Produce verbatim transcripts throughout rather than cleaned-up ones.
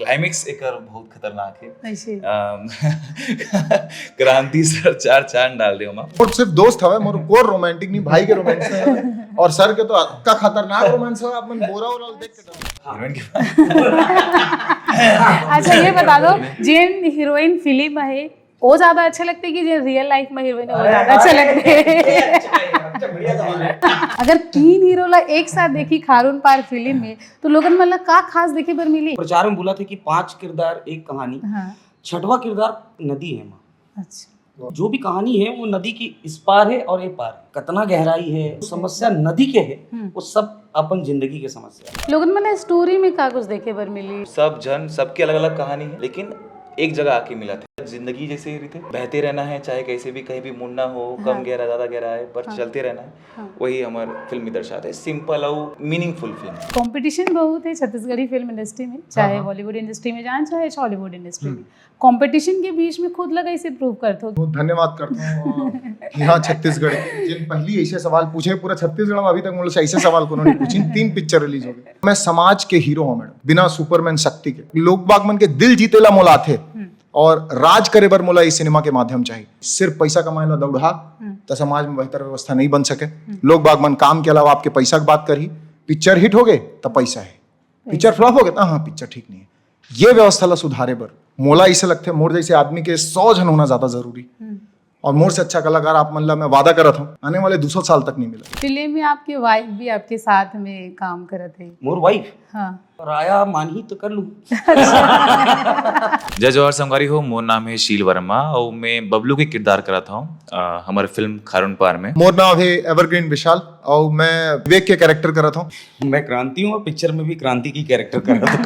IMAX एकर बहुत खतरनाक है। ऐसे अम, क्रांति सर चार चांद डाल दे ओमा। मोर सिर्फ दोस्त हवे, मोर कोई रोमांटिक नहीं, भाई के रोमांस है। और सर के तो अतका खतरनाक रोमांस है, आप मन बोरा उरा देख के डरो। हीरोइन के अच्छा, ये बता दो, जेन हीरोइन फिल्म है, वो ज्यादा अच्छा लगता है कि जे रियल लाइफ में हीरोइन है, वो ज्यादा अच्छा लगता है? अगर तीन हीरो ला एक साथ देखी खारून पार फिल्म में, तो लोगन मन ला का खास देखे बर मिली? प्रचार में बोला था कि पांच किरदार एक कहानी, हाँ, छठवां किरदार नदी है माँ। अच्छा। जो भी कहानी है वो नदी की इस पार है और ये पार है। कितना गहराई है, समस्या नदी के है, हम्म। वो सब अपन जिंदगी के समस्या है। लोगन मन ला स्टोरी में का कुछ देखे बर मिली? सब जन सबके अलग अलग कहानी है, लेकिन एक जगह आके मिला था। जिंदगी जैसे ही रहिथे, बहते रहना है, चाहे कैसे भी, कहीं भी मुड़ना हो, कम हाँ। गहरा, ज्यादा गहरा है, पर हाँ। चलते रहना है। हाँ। वही हमार फिल्म में दर्शाते हैं, सिंपल और मीनिंगफुल फिल्म है। कंपटीशन बहुत है छत्तीसगढ़ी फिल्म इंडस्ट्री में, चाहे हाँ। बॉलीवुड इंडस्ट्री में जान, चाहे हॉलीवुड इंडस्ट्री में। कंपटीशन के बीच में खुद ला कैसे प्रूव करत हो? बहुत धन्यवाद करता हूँ अ, यहाँ छत्तीसगढ़ के, जिन पहली ऐसे सवाल पूछे। पूरा छत्तीसगढ़ में अभी तक मुझे ऐसे सवाल कोनो नहीं पूछे। तीन पिक्चर रिलीज हो गए। मैं समाज के हीरो हूँ मैडम, बिना सुपरमैन शक्ति के। लोग बाग मन के दिल जीते ला मोला आथे और राज करे बर मोला इस सिनेमा के माध्यम चाहिए। सिर्फ पैसा कमाए ला दौड़ा हम्म। तो समाज में बेहतर व्यवस्था नहीं बन सके। लोग बाग मन काम के अलावा आपके पैसा की बात करही। पिक्चर हिट हो गए तो पैसा है, पिक्चर फ्लॉप हो गया तो हाँ, पिक्चर ठीक नहीं है। ये व्यवस्था ला सुधारे बर मोला ऐसे लगथे, मोर जैसे आदमी के सौ जन होना ज्यादा जरूरी। हम्म। और मोर से अच्छा कलाकार आप मन ला मैं वादा करत हूँ, आने वाले दो सौ साल तक नहीं मिला। फिल्म में आपके वाइफ भी आपके साथ में काम करत है? मोर वाइफ हाँ। राया मानही तो कर लू। जय जोहार संगवारी हो, मोर नाम है शील वर्मा और मैं बबलू के किरदार करत हूँ अ, हमारे फिल्म खारून पार में। मोर नाम है एवरग्रीन विशाल और मैं विवेक के कैरेक्टर करत हूँ। मैं क्रांति हूँ और पिक्चर में भी क्रांति की कैरेक्टर कर रहा था।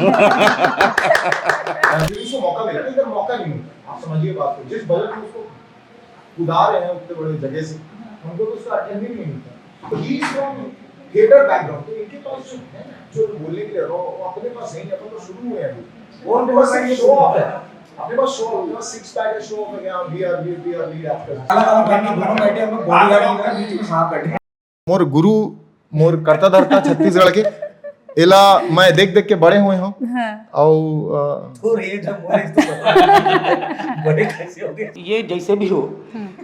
उसको मौका मिला, इधर मौका नहीं मिलता। आप समझिए बात को, जिस बजट में उसको उड़ा रहे हैं उतने बड़े जगह से, हमको तो उसका अटेंड ही नहीं मिलता। तो he is from theatre background, तो इनके पास जो है ना, जो बोलने के लिए रॉ, वो अपने पास नहीं है, अपन तो शुरू हुए हैं अभी। वो अपने पास शो ऑफ है, अपने पास शो, अपने पास सिक्स पैक है, शो ऑफ है, क्या वी आर वी वी आर लीड एक्टर्स। अलग अलग बैठ के दोनों बैठे, हम लोग बॉडीगार्ड की तरह बीच में साथ बैठे। मोर गुरु, मोर करता धरता छत्तीसगढ़ के, एला मैं देख देख के बड़े हुए हूँ। हाँ। और अ, तो रे जब मोरे तो बड़े कैसे हो गए? ये जैसे भी हो,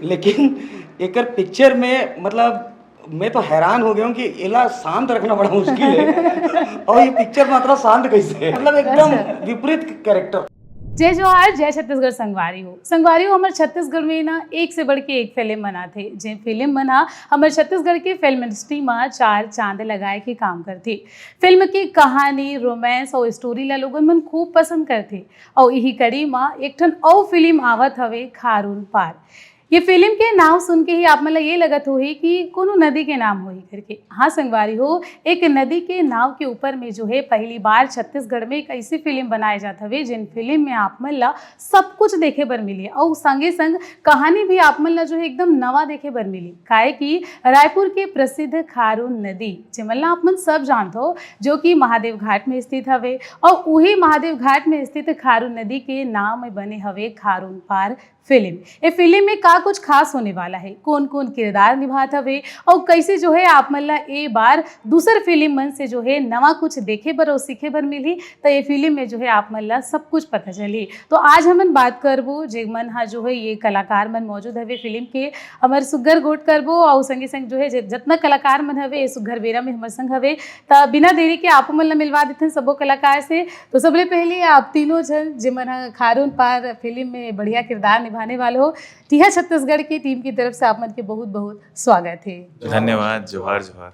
लेकिन एकर पिक्चर में मतलब मैं तो हैरान हो गया हूँ कि एला शांत रखना बड़ा मुश्किल है और ये पिक्चर में इतना शांत कैसे है, मतलब एकदम विपरीत कैरेक्टर। जय जोहार, जय छत्तीसगढ़ संगवारी हो। संगवारी हो, हमर छत्तीसगढ़ में ना एक से बढ़ के एक फिल्म बनाथे, जे फिल्म मन ह हमर छत्तीसगढ़ के फिल्म इंडस्ट्री म चार चांद लगाए के काम करथे। फिल्म के कहानी, रोमांस और स्टोरी ला लोगन मन खूब पसंद करथे। और यही कड़ी म एक ठन अउ फिल्म आवत हवे, खारून पार। ये फिल्म के नाम सुन के ही आप मन ला ये लगत होही कि कोनो नदी के नाम होही करके। हाँ संगवारी हो, एक नदी के नाव के ऊपर में जो है पहली बार छत्तीसगढ़ में एक ऐसी फिल्म बनाए जात हवे, जिन फिल्म में आप मन ला सब कुछ देखे बर मिली और संगे संग कहानी भी आप मन ला जो है एकदम नवा देखे बर मिली। काहे कि रायपुर के प्रसिद्ध खारून नदी, जेमन ला आप मन सब जानत हो, जो कि महादेव घाट में स्थित हवे और उही महादेव घाट में स्थित खारून नदी के नाव में बने हवे खारून पार फिल्म। ए फिल्म में का कुछ खास होने वाला है, कौन कौन किरदार निभात हवे और कैसे जो है आप मन ला ए बार दूसर फिल्म मन से जो है नवा कुछ देखे बर और सीखे बर मिलही, तो ये फिल्म में जो है आप मन ला सब कुछ पता चलही। तो आज हमन बात करबो जे मन हा जो है ये कलाकार मन मौजूद हवे फिल्म के, हमर सुग्घर गोठ करबो और संगे संग जो है जे-, जतना कलाकार मन हवे ये सुग्घर बेरा में हमर संग हवे, त बिना देरी के आप मन ला मिलवा देथन सबो कलाकार से। तो सबले पहले आप तीनों जन जे मन हा खारून पार फिल्म में बढ़िया किरदार निभाने वाले हो, टिहा छत्तीसगढ़ की टीम की तरफ से आप मन के बहुत बहुत स्वागत है। धन्यवाद, जोहार जोहार।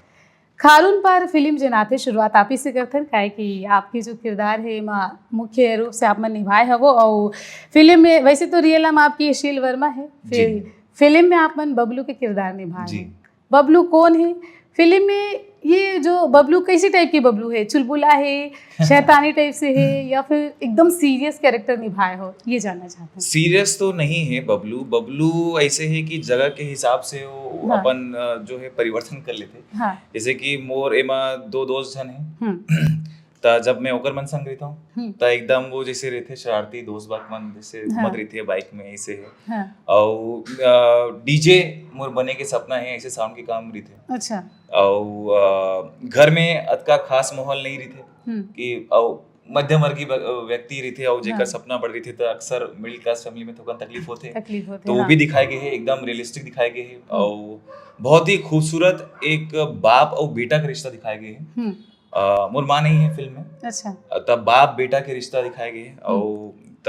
खारून पार फिल्म जे नाथे शुरुआत आप ही से करथन, काहे कि आपके जो किरदार है एमा मुख्य रूप से आप मन निभाए हवो और फिल्म में वैसे तो रियल नाम आपकी शील वर्मा है, फिर जी। फिल्म में आप मन बबलू के किरदार निभाए जी। हैं। बबलू कौन है फिल्म में? ये जो बबलू कैसी टाइप की बबलू है, चुलबुला है, शैतानी टाइप से है या फिर एकदम सीरियस कैरेक्टर निभाए हो, ये जानना चाहते हैं। सीरियस तो नहीं है बबलू। बबलू ऐसे है कि जगह के हिसाब से वो हाँ। अपन अ, जो है परिवर्तन कर लेते। हाँ। जैसे कि मोर एमा दो दोस्त जन है, हम्म। त जब मैं ओकर मन संग रहता हूँ हम्म। त एकदम वो जैसे रहते शरारती दोस्त बाग मन जैसे हाँ। घूमत रहती है बाइक में, ऐसे है। हाँ। और डीजे मोर बने के सपना है, ऐसे साउंड के काम रहते। अच्छा। और अ, घर में अतका खास माहौल नहीं रहते हम्म। कि और मध्यम वर्गीय ब-, व्यक्ति रहिथे अउ जेकर हाँ। सपना बड़े रहिथे, त अक्सर मिडिल क्लास फैमिली में थोकन तकलीफ होथे। तकलीफ होथे, तो वो हाँ। भी दिखाए गए हे, एकदम रियलिस्टिक दिखाए गए हे। अउ बहुत ही खूबसूरत एक बाप अउ बेटा के रिश्ता दिखाए गए हे। हम्म, अ, मोर माँ नहीं है फिल्म में, अच्छा। त बाप बेटा के रिश्ता दिखाए गए हे। अउ त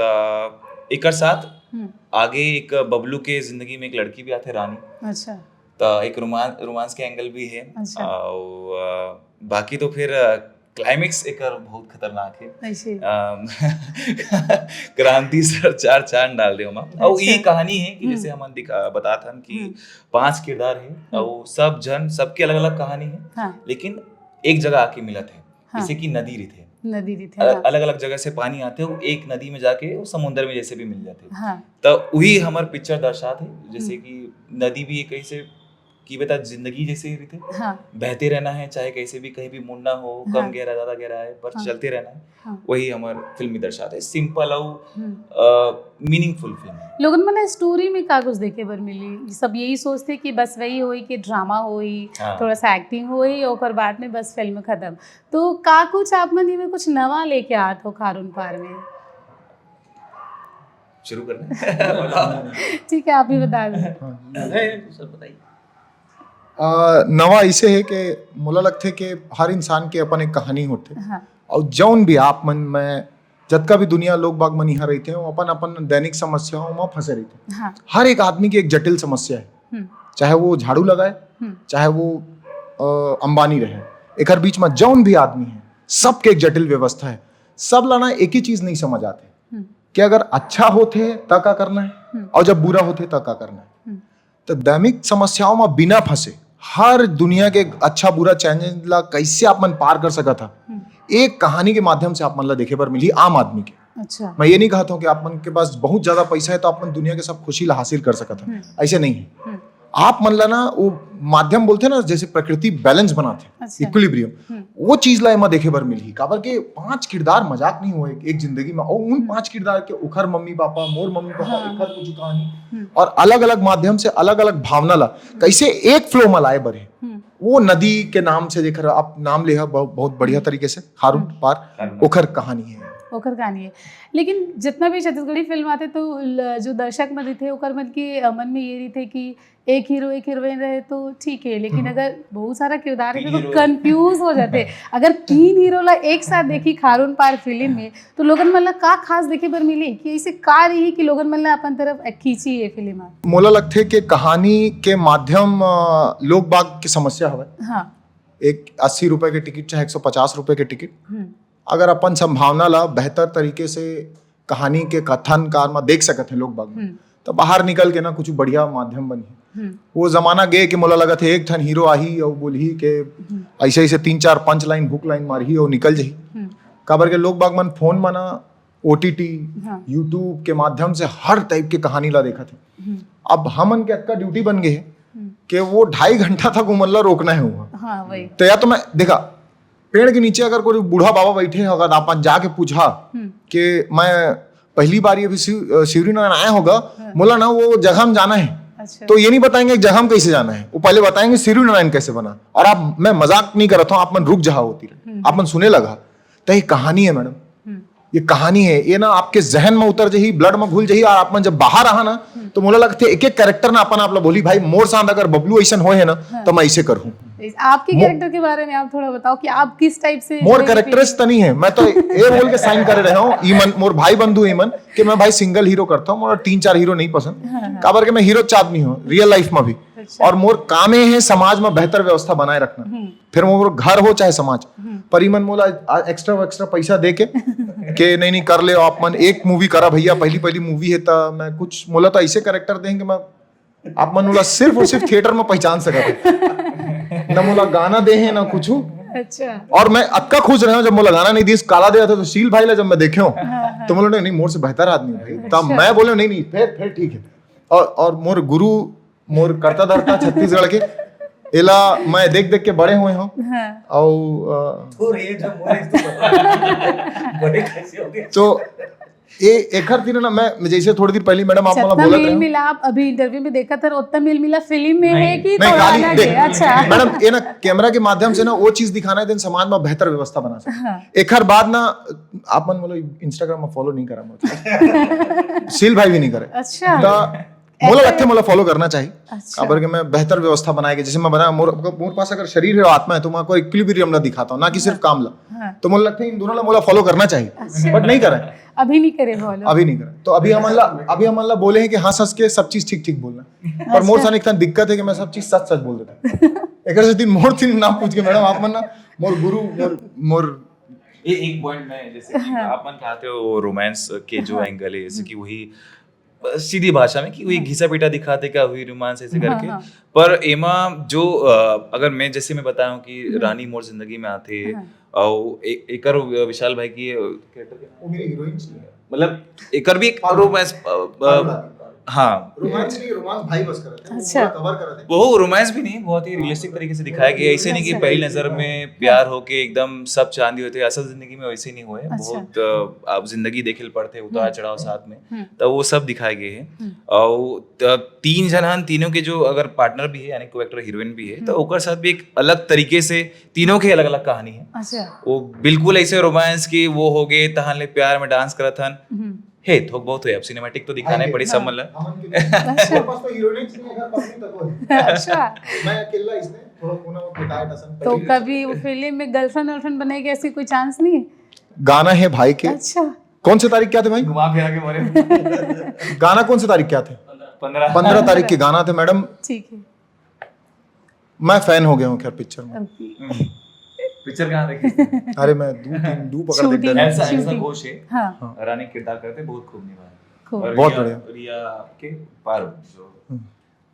एकर साथ हम्म, आगे एक बबलू के जिंदगी में एक लड़की भी आथे, रानी। अच्छा। त एक रोमांस, रोमांस के एंगल भी है। अच्छा। अउ, अ, बाकी तो फिर, अ, क्लाइमेक्स एकर बहुत खतरनाक है। ऐसे। अम, क्रांति सर चार चांद डाल दे ओमा। अउ अच्छा। ये कहानी है कि हम्म। जैसे हमन दिखा, बतात हन कि हम्म। पांच किरदार है, अउ सब झन, सबके अलग-अलग कहानी है, हाँ। लेकिन एक जगह आके मिलत है, हाँ। जैसे कि नदी रहिथे। नदी रहिथे, अल-, हाँ। अलग-अलग जगह से पानी आथे, वो एक नदी में जाके वो समुंदर में जैसे भी मिल जाथे। हाँ। त वही हमर पिक्चर दर्शात है, जैसे हम्म। कि नदी भी एक ऐसे कि बता, जिंदगी जैसे ही रहिथे, हाँ। बहते रहना है, चाहे कैसे भी, कहीं भी मुड़ना हो, कम हाँ। गहरा, ज्यादा गहरा है, पर हाँ। चलते रहना है। हाँ। वही हमर फिल्म में दर्शात है, सिंपल अउ, हम्म। अ, मीनिंगफुल फिल्म है। लोगन मन स्टोरी में का कुछ देखे बर मिली? सब यही सोचथे कि बस वही होई कि ड्रामा होई, हाँ। थोड़ा सा एक्टिंग होई, ओकर बाद में बस फिल्म खत्म। तो का कुछ आप मन एमे कुछ नवा लेके आत हो खारून पार में? शुरू करना है? ठीक है, आप ही बता दें। हाँ। है, सर बताइए। आ, नवा इसे है कि मोला लगथे कि हर इंसान के अपन एक कहानी होथे। हाँ। और जौन भी आप मन, मैं, जतका भी दुनिया लोग बाग मन यहाँ रहते हो, अपन अपन दैनिक समस्याओं में फंसे रहते हैं। हाँ। हर एक आदमी की एक जटिल समस्या है, हम्म। चाहे वो झाड़ू लगाए, हम्म। चाहे वो अ, अंबानी रहे, एकर बीच में जौन भी आदमी है, सबके एक जटिल व्यवस्था है। सब ला ना एक ही चीज नहीं समझ आते हम्म। कि अगर अच्छा होथे त का करना है हम्म। और जब बुरा होथे त का करना है। हम्म। तो दैनिक समस्याओं में बिना फंसे हर दुनिया के अच्छा बुरा चैलेंज ला कैसे आप मन पार कर सकत हा, हम्म। एक कहानी के माध्यम से आप मन ला देखे बर मिली, आम आदमी के। अच्छा। मैं ये नहीं कहता हूँ कि आप मन के पास बहुत ज्यादा पैसा है तो आप मन दुनिया के सब खुशी ला हासिल कर सकत हा, हम्म। ऐसे नहीं है। हम्म। आप मन ला ना वो माध्यम बोलते हैं ना, जैसे प्रकृति बैलेंस बनाते हैं, अच्छा। इक्विलिब्रियम, हम्म। वो चीज ला एमा देखे बर मिलही। काबर के पांच किरदार मजाक नहीं हुए एक जिंदगी में, और उन पांच किरदार के ओखर मम्मी पापा, मोर मम्मी पापा, हाँ। एखर कुछ कहानी, हम्म। और अलग अलग माध्यम से अलग अलग भावना ला कैसे एक फ्लो में लाए बर है। हम्म। वो नदी के नाम से, जेकर आप नाम ले हा, बहुत, बहुत बढ़िया तरीके से, खारून हम्म। पार, खारून। ओखर कहानी है। ओकर कहानी है। लेकिन जितना भी छत्तीसगढ़ी फिल्म आथे तो ल-, जो दर्शक मन रहिथे ओकर मन के, अ, मन में ये रहिथे कि एक हीरो एक हीरोइन रहे तो ठीक है, लेकिन हम्म। अगर बहुत सारा किरदार है तीन तो हीरो। कंफ्यूज हो जाथे। अगर तीन हीरो ला एक साथ देखी खारून पार फिल्म में तो लोगन मन ला का खास देखे बर मिली कि ऐसे का रही कि लोगन मन ला अपन तरफ खींची ये फिल्म? मोला लगथे कि कहानी के माध्यम, अ, लोग बाग की समस्या हवे। हाँ। एक अस्सी रुपए के टिकट चाहे एक सौ पचास रुपए के टिकट, हम्म। अगर अपन संभावना ला बेहतर तरीके से कहानी के कथनकार में देख सकत हैं लोग बाग, हम्म। तो बाहर निकल के ना कुछ बढ़िया माध्यम बनही। हम्म। वो जमाना गे कि मोला लगत है एक ठन हीरो आही और बोलही के हम्म। ऐसे ऐसे तीन चार पंच लाइन, हुक लाइन मारही और निकल जही। हम्म। काबर के लोग बाग मन फोन में ना, ओटीटी, हाँ। यूट्यूब के माध्यम से हर टाइप के कहानी ला देखत है। हम्म। अब हमन के अतका ड्यूटी बन गए है हम्म। कि वो ढाई घंटा तक उमन ला रोकना है वहाँ। हाँ, वही। तो या तो मैं, देखा, पेड़ के नीचे अगर कोई बूढ़ा बाबा बैठे हैं, अगर आप जाके पूछा हम्म। कि मैं पहली बार ये भी शिव-, अ, शिवरी नारायण आया होगा, हाँ। बोला ना वो जगह में जाना है, अच्छा। तो ये नहीं बताएंगे जगह में कैसे जाना है, वो पहले बताएंगे शिवरी नारायण कैसे बना। और आप, मैं मजाक नहीं कर रहा था, आप मन रुक जहा होती रहे, हम्म। आप मन सुने लगा, तो ये कहानी है मैडम, हम्म। ये कहानी है, ये ना आपके जहन में उतर जही, ब्लड में घुल जही, और आप मन जब बाहर आहा ना, हम्म। तो मोला लगथे एक एक कैरेक्टर ना अपन आप ला बोली, भाई मोर साथ अगर बबलू ऐसन होए है ना, हाँ। तो मैं ऐसे करूँ। आपके मो- कैरेक्टर के बारे में आप थोड़ा बताओ कि आप किस टाइप से मोर इसमें कैरेक्टर्स तो नहीं है, मैं तो ये बोल के साइन कर रहे हूँ, ईमन, मोर भाई बंधु ईमन, कि मैं भाई सिंगल हीरो करता हूँ, मोर तीन चार हीरो नहीं पसंद, हाँ, हाँ। काबर के मैं हीरो च आदमी हूँ रियल लाइफ में भी। अच्छा। और मोर काम ये है समाज में बेहतर व्यवस्था बनाए रखना, हम्म। फिर मोर घर हो चाहे समाज। हम्म। पर ईमन मोला एक्स्ट्रा एक्स्ट्रा पैसा दे के, के नहीं नहीं कर ले आप मन, एक मूवी करा भैया, पहली पहली मूवी है, तो मैं कुछ मोला तो ऐसे कैरेक्टर देंगे, मैं आप मन मोला सिर्फ और सिर्फ थिएटर में पहचान सकत है। ना मोला गाना दे है ना कुछ। अच्छा। और मैं अतका खुश रहे हूँ जब मोला गाना नहीं दिस, काला दे था तो शील भाई ला जब मैं देखे हूँ, हाँ, हाँ। तो बोले नहीं नहीं मोर से बेहतर आदमी भाई, तब अच्छा। मैं बोले नहीं नहीं फिर फिर ठीक है। और और मोर गुरु, मोर करता धरता छत्तीसगढ़ के, एला मैं देख देख के बड़े हुए हूँ। हाँ। और अ, तो रे जब मोरे तो बड़े कैसे हो गए? तो ए एकर तीर ना, मैं जैसे थोड़ी देर पहले मैडम आप मोला जितना बोलत मेल रहे हो। मिलाप अभी इंटरव्यू में देखा था, उतना मेल मिलाप फिल्म में है नहीं, कि नहीं, थोड़ा खाली अलग देख, है? अच्छा। मैडम, ये ना कैमरा के माध्यम से ना वो चीज दिखाना है, दिन समाज में बेहतर व्यवस्था बना सके। हाँ। एकर बाद ना, आप मन मोला Instagram में फॉलो नहीं करा मोला। सील भाई भी नहीं करे। अच्छा। तो मोला लगथे मोला फॉलो करना चाहिए। अच्छा। काबर के मैं बेहतर व्यवस्था बनाए के, जैसे मैं बना मोर मोर पास अगर शरीर है, आत्मा है, तो मैं कोई इक्विलिब्रियम ला दिखाता हूँ, ना कि सिर्फ काम ला। हाँ। तो मोला लगथे इन दोनों ला मोला फॉलो करना चाहिए, अच्छा। बट नहीं करे। अभी नहीं करे फॉलो। अभी नहीं करे। तो अभी हमन ला अभी हमन ला बोले हैं कि हाँ, सच के सब चीज ठीक ठीक बोलना। पर मोर अच्छा। साथ एक ठन दिक्कत है कि मैं सब चीज सच सच बोल देता हूँ। एकर से दिन मोर तीन नाम पूछ के मैडम आप मन ना मोर गुरु मोर मोर ये एक पॉइंट में, जैसे कि हाँ। आप मन कहते हो वो रोमांस के जो हाँ। एंगल है, जैसे कि वही अ, सीधी भाषा में कि वही हाँ। घिसा पीटा दिखाते क्या हुई रोमांस ऐसे हाँ, करके। हाँ। पर एमा जो अ, अगर मैं जैसे मैं बताया हूँ कि हम्म। रानी मोर जिंदगी में आते, हाँ। और ए, एकर विशाल भाई की कैरेक्टर वो मेरी हीरोइन है। मतलब एकर भी एक पारुल। रोमांस। पारुल आदि, पारुल। हाँ। रोमांस नहीं, रोमांस भाई बस करते हैं, अच्छा। पूरा कवर करते हैं। वो रोमांस भी नहीं, बहुत ही रियलिस्टिक तरीके से दिखाया गया है। ऐसे नहीं कि अच्छा। पहली नजर में प्यार होके एकदम सब चांदी होते, असल जिंदगी में वैसे नहीं हुए। अच्छा। बहुत अ, आप जिंदगी देखे पड़ते, उतार हम्म। चढ़ाव साथ में, हम्म। तो वो सब दिखाए गए हैं। हम्म। और त- तीन जन हन, तीनों के जो अगर पार्टनर भी है, यानी को एक्टर हीरोइन भी है, तो हम्म। ओकर साथ भी एक अलग तरीके से तीनों के अलग अलग कहानी है। अच्छा। वो बिल्कुल ऐसे रोमांस की वो हो गए, तहान ले प्यार में डांस करत हन। हम्म। हे, थोक बहुत है, अब सिनेमैटिक तो दिखाना ही पड़ी सब हाँ। मन ला। हमन के अच्छा। मेरे पास तो हीरोइन नहीं है, घर पर भी तको है। अच्छा। मैं अकेला इसने थोड़ा कोना में बिताया टसन। तो कभी वो फिल्म में गर्लफ्रेंड वर्लफ्रेंड बनने की ऐसी कोई चांस नहीं है? गाना है भाई के। अच्छा। कौन से तारीख क्या थे भाई? घुमा फिरा के मारे। गाना कौन से तारीख क्या थे? पंद्रह। पंद्रह तारीख के गाना थे मैडम। ठीक है। मैं फैन हो गया हूँ खैर पिक्चर में। ओके। पिक्चर कहाँ देखी? अरे मैं दू तीन दू पकड़ Shooting। देख ऐसा ऐसा Shooting। घोष है। हाँ। हाँ। रानी किरदार करते, बहुत खूब निभाया। खूब। और बहुत रिया, बढ़िया। रिया के पारो जो हम्म।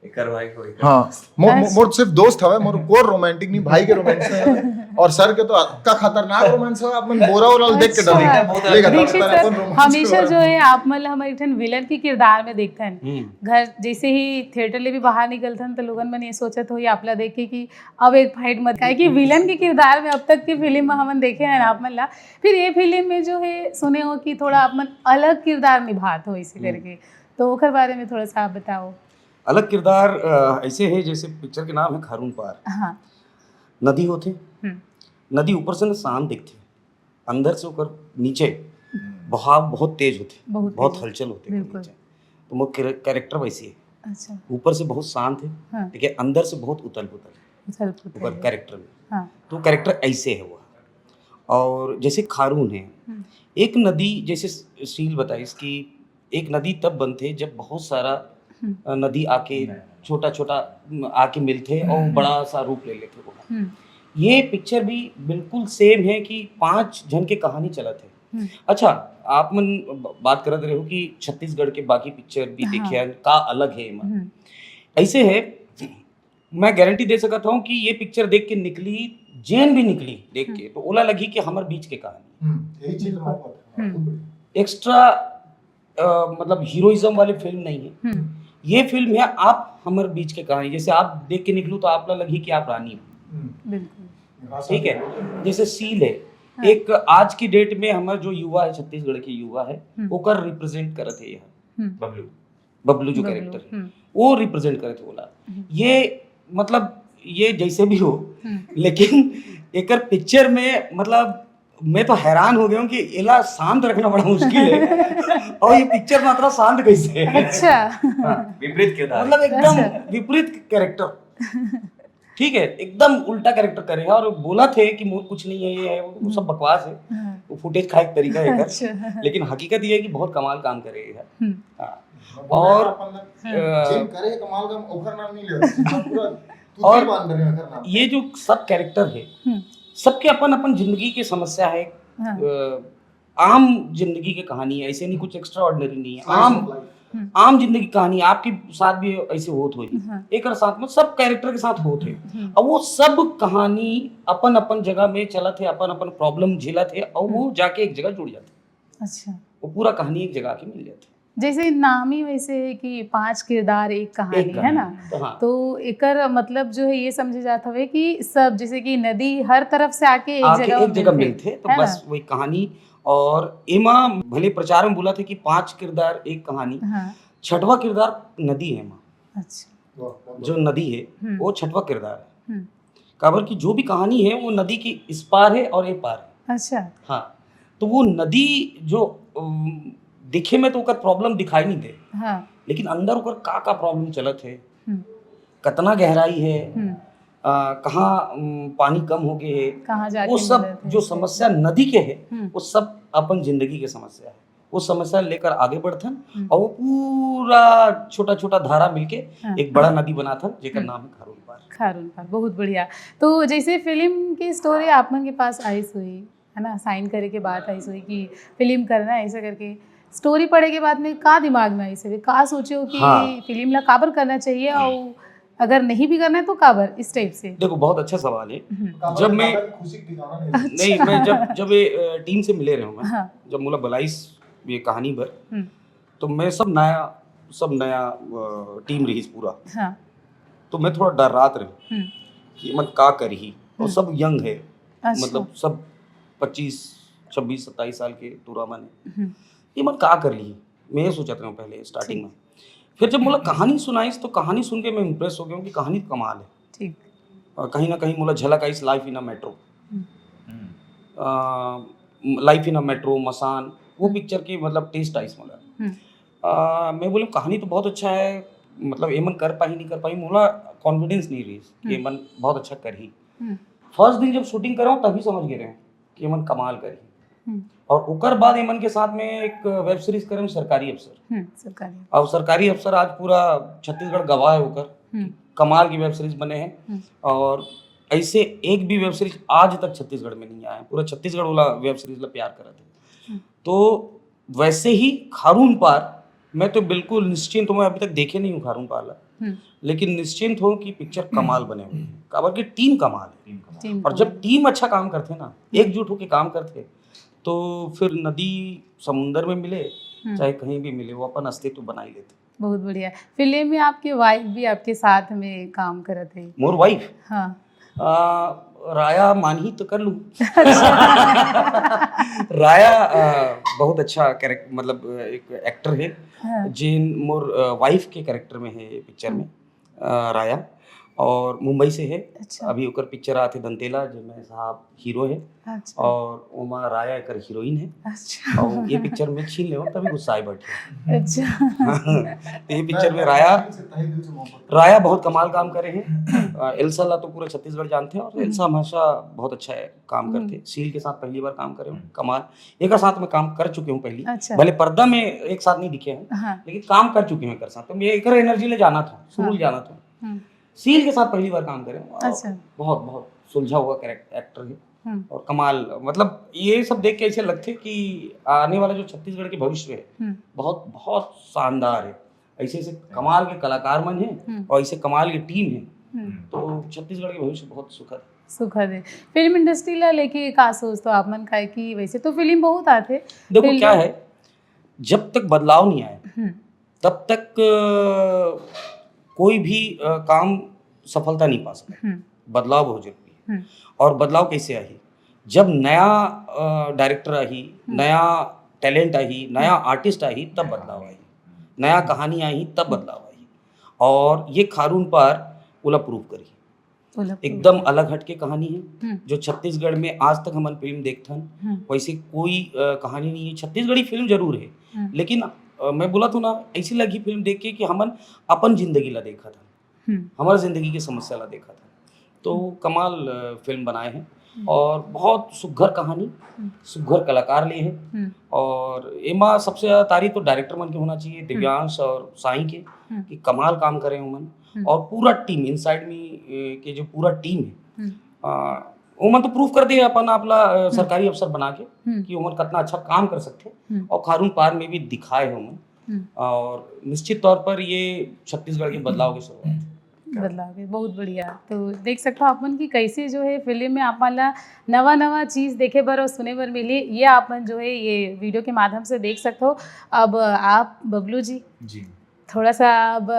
एकर भाई को एकर हाँ, मोर, मोर, बस। मोर सिर्फ दोस्त हवे, मोर कोर रोमांटिक नहीं, भाई के रोमांस है। और सर के तो अतका खतरनाक रोमांस है, आप मन बोरा ओरा देख के अच्छा। डर देखा बहुत लेगा दीक्षित डॉक्टर सर, अपन रोमांस के हमेशा बारे जो में। है आप मन ला हमर एक ठन विलन के किरदार में देखथन। हम्म। घर जैसे ही थिएटर ले भी बाहर निकलथन तो लोगन मन ये सोचत होही आप ला देख के कि अब एक फाइट मत, काहे कि विलन के किरदार में अब तक के फिल्म में हमन देखे हैं आप मन ला। फिर ये फिल्म में जो है सुने हो कि थोड़ा आप मन अलग किरदार निभात हो इसी हम्म। करके, तो ओकर बारे में थोड़ा सा आप बताओ। अलग किरदार अ, ऐसे है जैसे पिक्चर के नाम है खारून पार। हाँ। नदी होथे, हम्म। नदी ऊपर से ना शांत दिखथे, अंदर से ओकर नीचे बहाव बहुत तेज होथे, बहुत बहुत तेज। हलचल होथे ओकर बिल्कुल। नीचे। तो मोर कैरे- कैरेक्टर वैसी है, अच्छा। ऊपर से बहुत शांत है, हाँ। लेकिन अंदर से बहुत उथल पुथल है उथल पुथल ओकर है। कैरेक्टर में। हाँ। तो कैरेक्टर ऐसे है वो। और जैसे खारून है, हम्म। एक नदी जैसे सील बताइस कि एक नदी तब बनथे जब बहुत सारा हम्म। अ, नदी आके छोटा छोटा आके मिलथे और बड़ा सा रूप ले लेथे वो। हम्म। ये पिक्चर भी बिल्कुल सेम है कि पांच जन के कहानी चलत है। हम्म। अच्छा, आप मन ब- बात करत रहे हो कि छत्तीसगढ़ के बाकी पिक्चर भी हाँ। देखे हैं, का अलग है एमा। हम्म। ऐसे है, मैं गारंटी दे सकत हूँ कि ये पिक्चर देख के निकली, जेन भी निकली देख के, तो ओला लगी कि हमर बीच के कहानी। हम्म, यही चीज मैं कहता हूँ। हम्म। एक्स्ट्रा अ, मतलब हीरोइज्म वाली फिल्म नहीं है। हम्म। ये फिल्म है आप हमर बीच के कहानी, जैसे आप देख के निकलू तो आप ला लगी कि आप रानी हो। हम्म। बिल्कुल। खास ठीक है, तौर पे जैसे सील है, हाँ। एक आज की डेट में हमारा जो युवा है, छत्तीसगढ़ के युवा है, हम्म। ओकर रिप्रेजेंट करत है यहाँ। हम्म। बबलू। बबलू जो बबलू, कैरेक्टर है, हम्म। वो रिप्रेजेंट करत है ओला। हम्म। ये मतलब ये जैसे भी हो, हम्म। लेकिन एकर पिक्चर में मतलब मैं तो हैरान हो गया हूँ कि एला शांत रखना बड़ा मुश्किल है। और ये पिक्चर मात्रा शांत कैसे है? अच्छा। हाँ। विपरीत किरदार। मतलब एकदम अच्छा। विपरीत कैरेक्टर। ठीक है, एकदम उल्टा कैरेक्टर करे है और बोला थे कि मोर कुछ नहीं है, ये है, वो सब बकवास है, हाँ। वो फुटेज का एक तरीका है एकर। अच्छा। लेकिन हकीकत ये है कि बहुत कमाल काम करे है। हम्म। हाँ। और और अपन अ, जिन करे कमाल का ओकर नाम नहीं ले रहे, पूरा तू और भी मान रहे हैं ओकर नाम। ये जो सब कैरेक्टर है, हम्म। सबके अपन अपन जिंदगी की समस्या है। हाँ। अ, आम जिंदगी की कहानी है, ऐसे नहीं कुछ एक्स्ट्रा ऑर्डिनरी नहीं है। Slice आम of life। हम्म। आम जिंदगी की कहानी आपके साथ भी ऐसे होत होई, हाँ। एक साथ में सब कैरेक्टर के साथ होत है। हम्म। अब वो सब कहानी अपन अपन जगह में चलत है, अपन अपन प्रॉब्लम झेलत है और वो जाके एक जगह जुड़ जाते, अच्छा। वो पूरा कहानी एक जगह आके मिल जाती। जैसे नाम ही वैसे है कि पांच किरदार एक कहानी, एक है ना? तो हाँ, तो एकर मतलब जो है ये समझे जात हवे कि सब जैसे कि नदी हर तरफ से आके एक आके जगह एक जगह मिलथे, मिलते तो है बस ना? वही कहानी और एमा भले प्रचार में बोलथे कि पांच किरदार एक कहानी, हाँ। छठवां किरदार नदी हे एमा। अच्छा। जो नदी हे, हम्म। वो छठवां किरदार हे। हम्म। काबर कि जो भी कहानी हे, वो नदी के इस पार हे और ए पार हे। अच्छा। हाँ, तो वो नदी जो, अम, दिखे में तो ओकर प्रॉब्लम दिखाई नहीं दे, हाँ। लेकिन अंदर ओकर का का प्रॉब्लम चलत हे, हम्म। कतना गहराई हे, हम्म। आ, कहाँ, अम, पानी कम हो गए हे, कहाँ जाके वो सब मिलत हे, जो सब। समस्या नदी के हे, हम्म। वो सब अपन जिंदगी के समस्या हे। वो समस्या लेकर आगे बढ़थन हम्म। और वो पूरा छोटा छोटा धारा मिलके हाँ। एक बड़ा नदी बनाथन, जेकर हम्म। नाम हे खारून पार। खारून पार, बहुत बढ़िया। तो जैसे फिल्म की स्टोरी आप मन के पास आइस होही, है ना, साइन करे के बात आइस होही कि फिल्म करना है, ऐसा करके स्टोरी पढ़े के बाद में का दिमाग में आइस होही, का सोचे हो कि हाँ। फिल्म ला काबर करना चाहिए और अगर नहीं भी करना है तो काबर, इस टाइप से? देखो, बहुत अच्छा सवाल है। हम्म। काबर जब मैं काबर खुशी के ठिकाना नहीं है। नहीं, मैं जब जब ये अ, टीम से मिले रहे हूँ मैं, हाँ। जब मोला बलाइस ये कहानी बर, हम्म। तो मैं सब नया, सब नया अ, टीम रहीस पूरा, हाँ। तो मैं थोड़ा डर्रात रहे हूँ हम्म। कि मन का करही, और हम्म। सब यंग है, अच्छा। मतलब सब पच्चीस, छब्बीस, सत्ताईस साल के टूरा मन है, हम्म। ये मन का कर ली, मैं ये सोचत रहे हूँ पहले स्टार्टिंग ठीक। में। फिर जब मोला कहानी सुनाइस तो कहानी सुन के मैं इम्प्रेस हो गया हूँ कि कहानी तो कमाल है। ठीक। और कहीं ना कहीं मोला झलक आइस Life in a Metro, hmm. Life in a Metro, मसान, वो हम्म। पिक्चर की मतलब टेस्ट आइस मोला। हम्म। आ, मैं बोले कहानी तो बहुत अच्छा है, मतलब एमन कर पाही नहीं कर पाही, मोला कॉन्फिडेंस नहीं रही कि हम्म। एमन बहुत अच्छा करही। हम्म। फर्स्ट दिन जब शूटिंग करा हूँ तभी समझ गए रहे कि एमन कमाल करही। हम्म। और ओकर बाद एमन के साथ में एक वेब सीरीज करे हूँ सरकारी अफसर। हम्म, सरकारी। अब सरकारी अफसर आज पूरा छत्तीसगढ़ गवाह है ओकर, हम्म। कमाल की वेब सीरीज बने हैं। हम्म। और ऐसे एक भी वेब सीरीज आज तक छत्तीसगढ़ में नहीं आया है, पूरा छत्तीसगढ़ वाला वेब सीरीज ला प्यार करत है। हम्म। तो वैसे ही खारून पार, मैं तो बिल्कुल निश्चिंत हूँ, मैं अभी तक देखे नहीं हूँ खारून पार ला, हम्म। लेकिन निश्चिंत हूँ कि पिक्चर कमाल बने हुए हैं, काबर की टीम कमाल है। टीम और को। जब टीम अच्छा काम करथे ना, एकजुट होके काम करथे, तो फिर नदी समुंदर में मिले, हम्म। चाहे कहीं भी मिले, वो अपन अस्तित्व बनाई लेथे। बहुत बढ़िया। फिल्म में आपके वाइफ भी आपके साथ में काम करत है। मोर वाइफ, हाँ। आ, राया मानही तो कर लूँ। राया आ, बहुत अच्छा कैरेक्टर, मतलब एक एक्टर है, हाँ। जिन मोर वाइफ के कैरेक्टर में है पिक्चर में, आ, राया, और मुंबई से है। अच्छा। अभी ओकर पिक्चर आथे दंतेला, जेमे साहब हीरो है, अच्छा। और ओमा राया एकर हीरोइन है। अच्छा। और ये पिक्चर में छीन ले, तभी गुस्सा आए बैठे। अच्छा। तो ये पिक्चर में राया, से तहे दिल से मोहब्बत। राया बहुत कमाल काम करे हैं। अ, एल्सा ला तो पूरा छत्तीसगढ़ जानते हैं, और हम्म। एल्सा हमेशा बहुत अच्छा है काम हम्म। करते हैं। सील के साथ पहली बार काम करे हूँ, कमाल। एकर साथ में काम कर चुके हूँ पहली, अच्छा। भले पर्दा में एक साथ नहीं दिखे हैं, हाँ। लेकिन काम कर चुके हूँ एकर साथ। तो मैं एकर एनर्जी ले जाना था, सुरूर हाँ। जाना था। हम्म। सील के साथ पहली बार काम करे हूँ, और अच्छा। बहुत बहुत सुलझा हुआ कैरेक्टर, एक्टर है। हम्म। और कमाल, मतलब ये सब देख के ऐसे लगते कि आने वाला जो छत्तीसगढ़ के भविष्य है, हम्म। बहुत बहुत शानदार है। ऐसे ऐसे कमाल के कलाकार मन है हम्म। और ऐसे कमाल की टीम है, हम्म। तो छत्तीसगढ़ के भविष्य बहुत सुखद है। सुखद है। फिल्म इंडस्ट्री ला लेके का सोचथो आप मन? काहे कि वैसे तो फिल्म बहुत आथे। देखो फिल्म क्या है, जब तक बदलाव नहीं आए, हम्म। तब तक अ, कोई भी अ, काम सफलता नहीं पा सकता। हम्म। बदलाव बहुत जरूरी है। हम्म। और बदलाव कैसे आही? जब नया डायरेक्टर आही, हम्म। नया टैलेंट आही, नया आर्टिस्ट आही, तब बदलाव आही। नया कहानी आही, तब बदलाव आही। और ये खारून पार ओला प्रूव करी। ओला एकदम अलग हटके कहानी है, हम्म। जो छत्तीसगढ़ में आज तक हमन फिल्म देखथन, हम्म। वैसे कोई अ, कहानी नहीं है। छत्तीसगढ़ी फिल्म जरूर है, हम्म। लेकिन अ, मैं बोला था ना, ऐसी लगी फिल्म देख के कि हमन अपन जिंदगी ला देखा था, हम्म। हमारे जिंदगी की समस्या ला देखा था, तो कमाल अ, फिल्म बनाए हैं। हम्म। और बहुत सुघर कहानी, हम्म। सुघर कलाकार लिए हैं। हम्म। और एमा सबसे ज्यादा तारीफ तो डायरेक्टर मन के होना चाहिए, दिव्यांश और साईं के, हम्म। कि कमाल काम करे हैं उमन। हम्म। और पूरा टीम इनसाइड मी के जो पूरा टीम है, हम्म। आ, उमन तो प्रूव कर दिए अपन आप ला अ, सरकारी अफसर बना के हम्म। कि उमन कितना अच्छा काम कर सकते हैं। हम्म। और खारून पार में भी दिखाए हैं उमन। हम्म। और निश्चित तौर पर ये छत्तीसगढ़ के बदलाव की शुरुआत है। बदलाव है, बहुत बढ़िया। तो देख सकते हो आप मन कि कैसे जो है फिल्म में आप मन ला नवा नवा चीज देखे बर और सुने बर मिली, ये आप मन जो है ये वीडियो के माध्यम से देख सकते हो। अब आप बबलू जी, जी। थोड़ा सा अब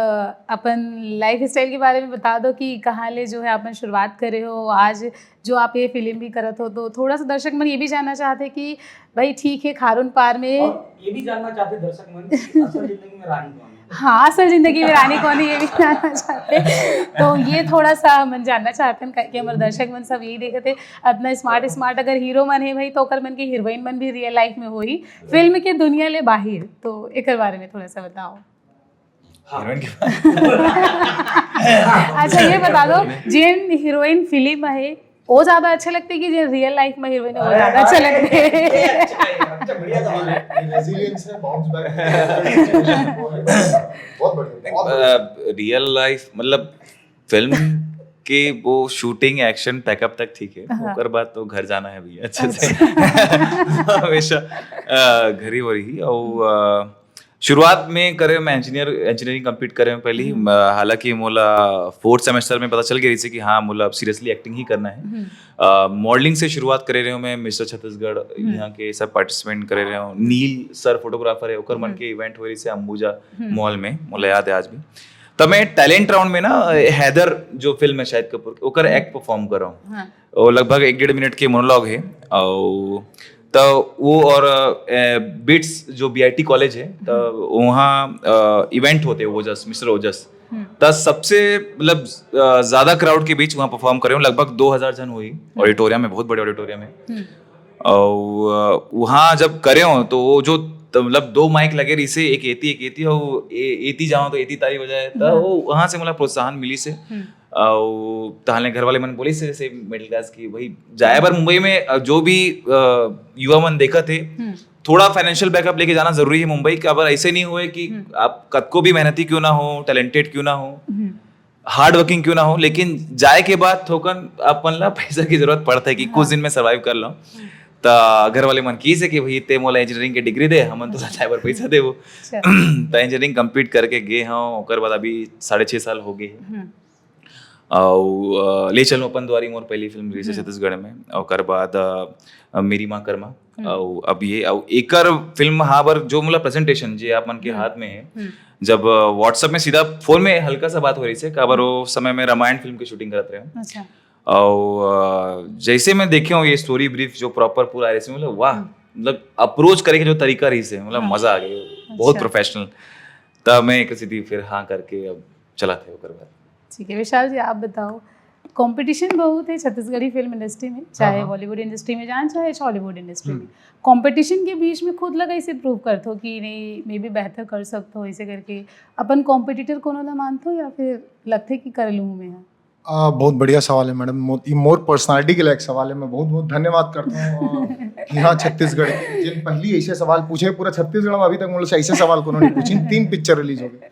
अपन लाइफस्टाइल के बारे में बता दो कि कहाँ ले जो है अपन शुरुआत करे हो, आज जो आप ये फिल्म भी करत हो, तो थोड़ा सा दर्शक मन ये भी जानना चाहते कि भाई ठीक है, खारून पार में और ये भी जानना चाहते दर्शक मन कि असल जिंदगी में रानी कौन है? हाँ, असल जिंदगी में रानी कौन है, ये भी जानना चाहते हैं। तो ये थोड़ा सा मन जानना चाहते हैं कि हमारे दर्शक मन सब यही देखते हैं, इतना स्मार्ट स्मार्ट अगर हीरो मन है भाई, तो ओकर मन के हीरोइन मन भी रियल लाइफ में होही, फिल्म के दुनिया ले बाहिर। तो एकर बारे में थोड़ा सा बताओ। हाँ। हीरोइन के बारे में। अच्छा, ये बता दो, जिन हीरोइन फिल्म में है, वो ज्यादा अच्छे लगते कि जिन रियल लाइफ में हीरोइन है, वो ज्यादा अच्छे लगते? अच्छा, बढ़िया सवाल है। रेजिलियंस है, बाउंस बैक। बहुत बढ़िया, बहुत बढ़िया। रियल लाइफ, मतलब, फिल्म के वो शूटिंग, एक्शन, पैकअप तक ठीक है। हाँ। ओकर बाद तो घर जाना है भैया, अच्छे से। हमेशा, अ, घर ही हो रही। और, अ, शुरुआत में करे मैं इंजीनियर, इंजीनियरिंग कंप्लीट करे मैं पहली। हम्म। म-, हालांकि मोला फोर्थ सेमेस्टर में पता चल गई रही कि हाँ, मोला अब सीरियसली एक्टिंग ही करना है। हम्म। अ, मॉडलिंग से शुरुआत करे रहे हूँ मैं, मिस्टर छत्तीसगढ़, हम्म। यहाँ के सब पार्टिसिपेंट करे रहे हूँ। नील सर फोटोग्राफर है, ओकर मन हम्म। के इवेंट हो रही से अंबुजा हम्म। मॉल में, मोला याद है आज भी। तब मैं टैलेंट राउंड में ना, हैदर जो फिल्म है शाहिद कपूर के, ओकर हम्म। एक्ट परफॉर्म कर रहा हूँ। हाँ। वो लगभग एक डेढ़ मिनट के मोनोलॉग है। और तो वो और, अ, बिट्स जो बीआईटी कॉलेज है, तो हम्म। वहाँ, अ, इवेंट होते हैं, ओजस, मिस्टर ओजस। हम्म। तो सबसे, मतलब, अ, ज्यादा क्राउड के बीच वहाँ परफॉर्म करे हूँ, लगभग दो हज़ार जन हुई हम्म। ऑडिटोरियम में, बहुत बड़े ऑडिटोरियम है। हम्म। और, अ, वहाँ जब करे हो तो वो जो, तो मतलब, दो माइक लगे रही से, एक एती, एक एती, और वो ए-, एती जाओ तो एती ताली बजाए, तो हाँ। वो वहाँ से, मतलब, प्रोत्साहन मिली से। हम्म। और तहाने घर वाले मन बोली से, जैसे मिडिल क्लास की, वही जाए बर मुंबई में, अ, जो भी, अ, युवा मन देखत हे, हम्म। थोड़ा फाइनेंशियल बैकअप लेके जाना जरूरी है मुंबई। काबर ऐसे नहीं हुए कि हम्म। आप कतको भी मेहनती क्यों ना हो, टैलेंटेड क्यों ना हो, हम्म। हार्ड वर्किंग क्यों ना हो, लेकिन जाए के बाद थोकन अपन ला पैसा की जरूरत पड़ता है कि हाँ। कुछ दिन में सर्वाइव कर लो। हम्म। त घर वाले मन की से कि भाई, ते मोला इंजीनियरिंग के डिग्री दे, हमन तो जाए बर पैसा देबो। अच्छा। त इंजीनियरिंग कंप्लीट करके गे हूँ, ओकर बाद अभी साढ़े छः साल हो गए। हम्म। अउ, अ, ले चलो अपन दुआरी मोर पहली फिल्म रिलीज है हम्म। छत्तीसगढ़ में, ओकर बाद, अ, मेरी माँ कर्मा, हम्म। अउ अब ये, अउ एकर फिल्म हाँ बर जो, मतलब, प्रेजेंटेशन जे आप मन के हम्म। हाथ में है, हम्म। जब, अ, WhatsApp में सीधा फोन में हल्का सा बात हो रही से, काबर हम्म। वो समय में रामायण फिल्म की शूटिंग करत रहे हूँ। अच्छा। अउ, अ, जैसे मैं देखे हूँ ये स्टोरी ब्रीफ जो प्रॉपर पूरा है, इसमें मतलब वाह, हम्म। मतलब अप्रोच करे के जो तरीका रही से, मतलब हाँ। मजा आ गया, बहुत अच्छा। प्रोफेशनल। तब मैं एक सीधी फिर हाँ करके अब चलाते ओकर बाद। ठीक है, विशाल जी, आप बताओ, कंपटीशन बहुत है छत्तीसगढ़ी फिल्म इंडस्ट्री में, चाहे हाँ, हाँ। बॉलीवुड इंडस्ट्री में जान, चाहे हॉलीवुड इंडस्ट्री में। हम्म। कंपटीशन के बीच में खुद ला कैसे प्रूव करत हो कि नहीं, मैं भी बेहतर कर सकत हो, ऐसे करके अपन कॉम्पिटिटर कोनो ला मानत हो या फिर लगथे कि कर लूँ मैं? आ, बहुत बढ़िया सवाल है मैडम। मो-, ये मोर पर्सनालिटी के लायक सवाल है। मैं बहुत बहुत धन्यवाद करता हूँ, आ, यहाँ छत्तीसगढ़ के, जिन पहली ऐसे सवाल पूछे, पूरा छत्तीसगढ़ में अभी तक मुझसे ऐसे सवाल कोनो नहीं पूछे। तीन पिक्चर रिलीज हो गए।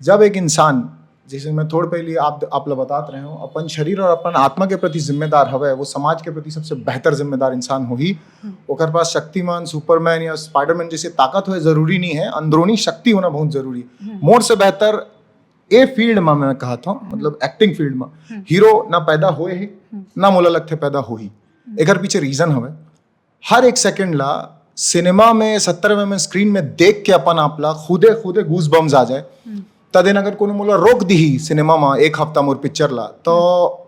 जब एक इंसान, जैसे मैं थोड़ पहले आप, आप ला बतात रहे हूँ, अपन शरीर और अपन आत्मा के प्रति जिम्मेदार हवे, वो समाज के प्रति सबसे बेहतर जिम्मेदार इंसान होही। हम्म। ओकर पास शक्तिमान, सुपरमैन या स्पाइडरमैन जैसे ताकत होए जरूरी नहीं है, अंदरूनी शक्ति होना बहुत जरूरी है। हम्म। मोर से बेहतर ए फील्ड में मैं कहत हूँ, हम्म। मतलब एक्टिंग फील्ड में, हम्म। हीरो ना पैदा होए हे, हम्म। ना मोला लगथे पैदा होही। हम्म। एकर पीछे रीजन हवे, हर एक सेकंड ला सिनेमा में सत्तर एमएम स्क्रीन में देख के अपन आप ला खुदे, खुदे गूज बम्स आ जाए। हम्म। तदेन अगर कोनो मोला रोक दिही सिनेमा में एक हफ्ता मोर पिक्चर ला, तो हम्म।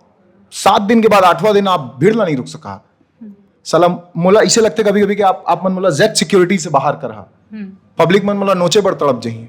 सात दिन के बाद आठवां दिन आप भीड़ ला नहीं रुक सका। हम्म। साला मोला इसे लगथे कभी-कभी कि आप, आप मन मोला जेड सिक्योरिटी से बाहर करहा। हम्म। पब्लिक मन मोला नोचे बर तड़प जही।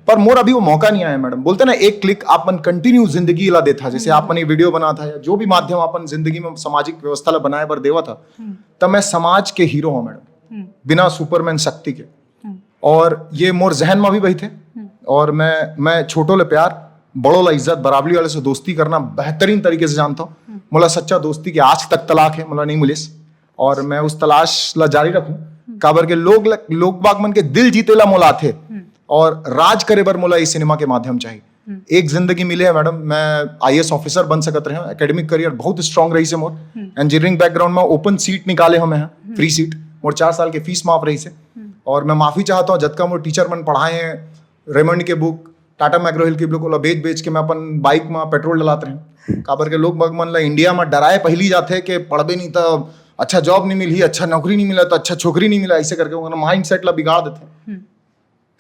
पर मोर अभी वो मौका नहीं आया मैडम। बोलते ना, एक क्लिक आप मन कंटिन्यू जिंदगी ला देथा, जैसे हम्म। आप मन ये वीडियो बनाथा या जो भी माध्यम अपन जिंदगी में सामाजिक व्यवस्था ला बनाए बर देवथा, हम्म। तब मैं समाज के हीरो हूँ मैडम, हम्म। बिना सुपरमैन शक्ति के। हम्म। और ये मोर जहन में भी बहिथे। हम्म। और मैं, मैं छोटो ले प्यार, बड़ो ला इज्जत, बराबरी वाले से दोस्ती करना बेहतरीन तरीके से जानता हूँ। हम्म। मोला सच्चा दोस्ती के आज तक तलाक है, मोला नहीं मिलिस। और मैं उस तलाश ला जारी रखूं, हम्म। काबर के लोग ल-, लोग बाग मन के दिल जीते ला मोला आथे हम्म। और राज करे बर मोला ये सिनेमा के माध्यम चाहिए। हम्म। एक जिंदगी मिले है मैडम, मैं आईएएस ऑफिसर बन सकत रहे हूँ। एकेडमिक करियर बहुत स्ट्रांग रही से मोर। हम्म। इंजीनियरिंग बैकग्राउंड में ओपन सीट निकाले हूँ मैं, हम्म। Free seat. मोर चार साल के फीस माफ रही से। हम्म। और मैं माफी चाहता हूँ, जतका मोर टीचर मन पढ़ाए हैं, रेमंड के बुक, टाटा मैग्रो हिल की बुक, ओला बेच बेच के मैं अपन बाइक में पेट्रोल डलात रहे हूँ। काबर के लोग बाग मन ला इंडिया में डराए पहली जाथे कि पढ़बे नहीं तो अच्छा जॉब नहीं मिलही, अच्छा नौकरी नहीं मिला तो अच्छा छोकरी नहीं मिला, ऐसे करके ओकर माइंडसेट ला बिगाड़ देथे। Hmm.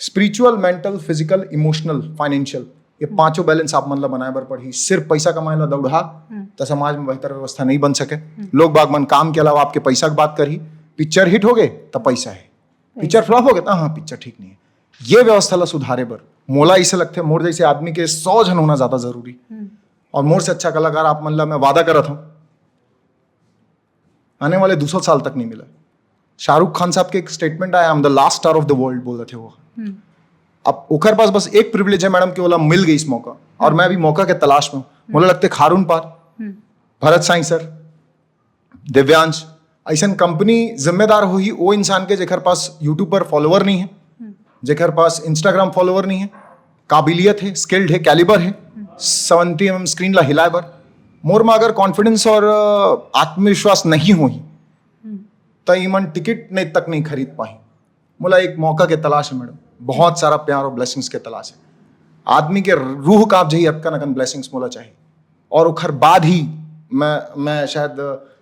Spiritual, mental, physical, emotional, financial, ये पांचों बैलेंस आप मन ला बनाए बर पड़ही। सिर्फ पैसा कमाए ला दौड़हा त समाज में बेहतर व्यवस्था नहीं बन सके। लोग बाग मन काम के अलावा आपके पैसा के बात करही। पिक्चर हिट हो गए त पैसा है, पिक्चर फ्लॉप हो गए त हाँ, पिक्चर ठीक नहीं है। ये व्यवस्था ला सुधारे बर मोला ऐसे लगथे, मोर जैसे आदमी के सौ झन होना ज्यादा जरूरी। और मोर से अच्छा कलाकार आप मन ला मैं वादा करत हूँ, आने वाले दो सौ साल तक नहीं मिला। शाहरुख खान साहब के एक स्टेटमेंट आया, "I am the last star of the world" बोल रहे थे वो। अब ओकर पास बस एक प्रिविलेज है मैडम, कि ओला मिल गई इस मौका, और मैं अभी मौका के तलाश में हूँ। मोला लगते खारून पार, भरत साईं सर, दिव्यांश, ऐसन कंपनी जिम्मेदार होही वो इंसान के जेकर पास यूट्यूब पर फॉलोअर नहीं है, जेकर पास इंस्टाग्राम फॉलोअर नहीं है, काबिलियत है, स्किल्ड है, कैलिबर है, सेवेंटी एम एम स्क्रीन ला हिलाए बर। मोर में अगर कॉन्फिडेंस और अ, आत्मविश्वास नहीं होही त इमन टिकट नहीं तक नहीं खरीद पाही। मोला एक मौका के तलाश है मैडम, बहुत सारा प्यार और ब्लेसिंग्स के तलाश है। आदमी के रूह कांप जही अतकन अकन ब्लेसिंग्स मोला चाहिए, और ओखर बाद ही मैं मैं शायद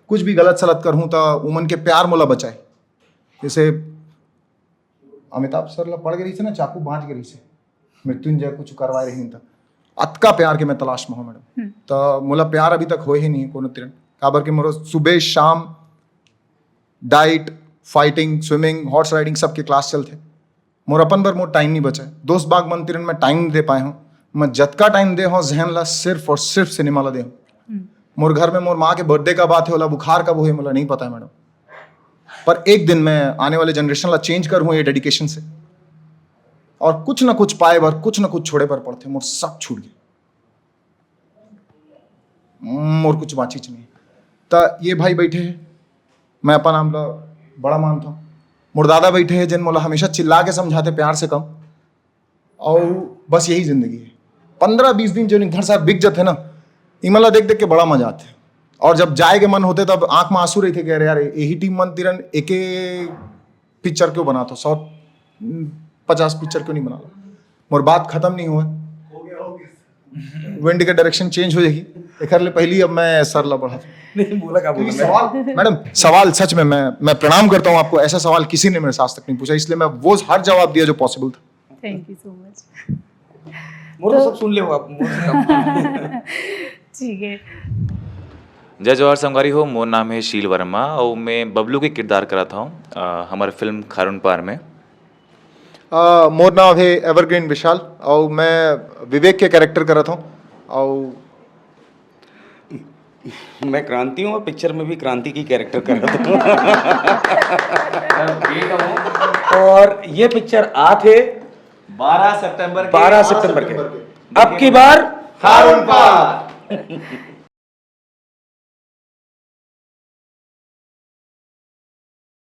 कुछ भी गलत सलत करहूँ त उमन के प्यार मोला बचाए। जैसे अमिताभ सर ला पड़ गई से ना, चाकू बांच गई से, मृत्युंजय कुछ करवाए रही त अतका प्यार के मैं तलाश में हूँ मैडम। त मोला प्यार अभी तक होए ही नहीं कोनो तिरन, काबर के मोर सुबह शाम diet, fighting, swimming, horse riding सबके क्लास चलथे। मोर अपन बर मोर टाइम नहीं बचा है। दोस्त बाग मन तिरन मैं टाइम नहीं दे पाए हूँ। मैं जतका टाइम दे हूँ जहन ला सिर्फ और सिर्फ सिनेमा ला दे हूँ। मोर घर में मोर माँ के बर्थडे का बात है, ओला बुखार कब हुए मोला नहीं पता है मैडम। पर एक दिन मैं आने वाले जनरेशन ला चेंज कर हूँ ये डेडिकेशन से। और कुछ ना कुछ पाए बर, कुछ ना कुछ छोड़े बर पड़थे। मोर सब छूट गए, मोर कुछ बाँचिच नहीं। त ये भाई बैठे हैं, मैं अपन आप ला बड़ा मानता हूँ। मोर दादा बैठे हैं, जिन मोला हमेशा चिल्ला के समझाते, प्यार से कम, और बस यही जिंदगी है। पंद्रह बीस दिन जो घर साथ बिक जाते ना, इमला देख देख के बड़ा मजा आते। और जब जाए के मन होते, तब आंख में आंसू रही थे कि अरे यार, यही टीम मन तिरन एक पिक्चर क्यों बना, तो सौ पचास पिक्चर क्यों नहीं बना लो? मोर बात खत्म नहीं हुआ। विंड के डायरेक्शन चेंज हो जाएगी। एकर ले पहली अब मैं सर ला बढ़ा। नहीं बोला क्या बोला मैं? सवाल मैडम, सवाल सच में, मैं मैं प्रणाम करता हूँ आपको। ऐसा सवाल किसी ने मेरे से आज तक नहीं पूछा, इसलिए मैं वो हर जवाब दिया जो पॉसिबल था। Thank you so much. मोर तो सब सुन ले हो आप, मोर से कम। ठीक है। जय जोहार संगवारी हो। मोर नाम है शील वर्मा और मैं बबलू के किरदार करत हूँ हमर फिल्म खारून पार में। मोर नाम है एवरग्रीन विशाल और मैं विवेक के कैरेक्टर करत हूँ। और मैं क्रांति हूँ और पिक्चर में भी क्रांति की कैरेक्टर कर रहा हूँ। और ये पिक्चर आत है बारह सितंबर के। बारह सितंबर के। अब की बार खारून पार।